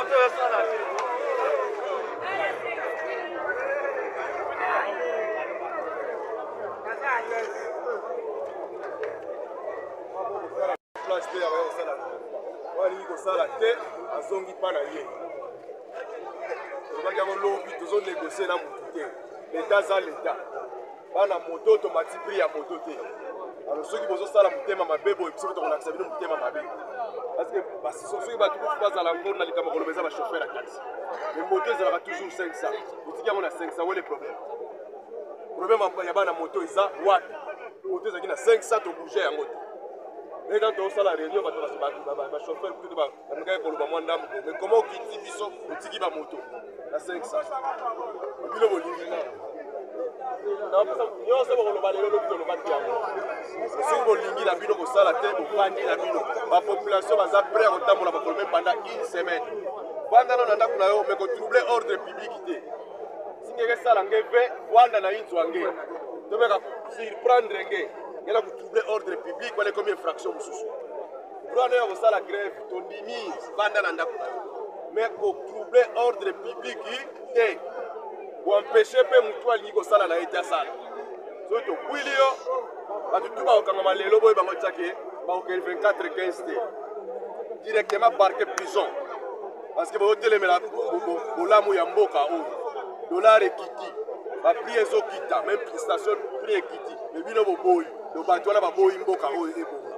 Place te ya kosala oyo alingi kosala te azongi mpa na ye. Tolobaki yango lobi, tozonegocie na motu te. Leta aza leta, bana moto tomati prix ya moto te. Alors soki bozosala motema mabe boye, biso tokolakisa bino motema mabe, parce que soki bato kutu bazala ngo na likambo koloba eza bachauffeur ya taxi, mais moto ezalaka toujours 500, otiki yango na 500. Wele problème, problème ya bana moto eza wapi? Moto ezalaki na 500, tobouge yango te. Mais quand tosala réunion, bato bachauffeur kutu bamekaki koloba mwa ndambo, mais comment okiti biso, otiki bamoto na 500? Bino bolingi nyonso bokoloba lelo, lobi tolobaki yango. Soki bolingi na bino kosala te, bofandi na bino. Bapopulation baza prêt ya kotambola makolo me pendant une semaine. Vanda nano na ndako na yo, me kotrouble ordre public te. Singeke esala nge ve vwanda na inzwa nge tomeka surprendre nge ngela kotrouble ordre public wana ekomi infraction mosusu. Droit na yo ya kosala grève tondimi, vanda na ndako na yo, mais kotrouble ordre public te, koempêche mpe motu alingi kosala na ye te asala. Soki tokwili yo, bato tu bakokangama lelo boye, bango tiake bakokende 24 15 te, directement parquet, prison, parce que bozotelemela bolamu ya mboka oyo. Dollar ekiti, baprix ezokita, même station prix ekiti, mais bino boboyi. Do bato wana baboyi mboka oyo ebonga,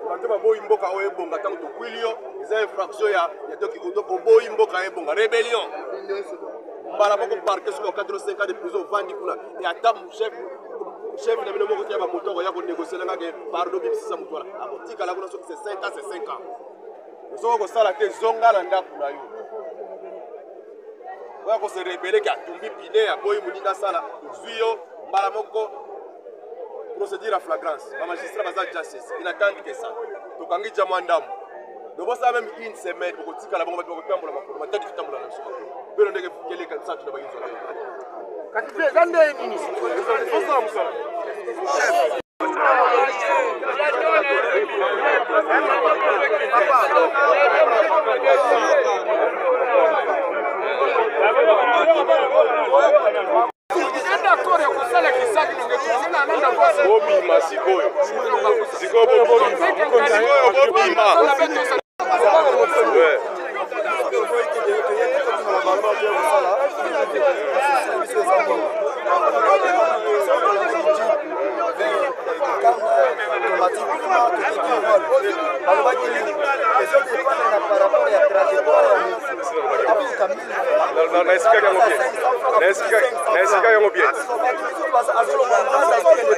bato baboyi mboka oyo ebonga. Ntango tokwili yo, eza infraction ya toki oboyi mboka ebonga, rébellion, mbala moko parquet. Soki 4 5 ans de prison, ovandi kuna. E ata chef na bino moko te ya bamoto akoya konégocie nanga ke pardon, bibisisa moto wana, akotikala kuna. Soki c'est 5 ans, c'est 5 ans. Soki kosala te, zonga na ndako na yo. Oya kose rebeller ke atumbi pine, aboyi moninga asala, ozwi yo mbala moko procédure ya flagrance. Bamagistrat baza justice, ils n'attendent que ça. Tokangi ja mwa ndambo, dobosala même une semaine, bokotikala bongo. Bato bakotambola makolo matadi, totambola na biso makolo bino ndenge keleka nsatu na bayinzwa. Kasi eza nde nini? Osala mosala. Bobima sikoyo, sikoyo bobima, sikoyo bobima. Balobaki nini? Ezodépendre na par rapport ya trajectoire ya motu abuka. Na esika yango bien, na esika yango bien. Azolonga, azokende.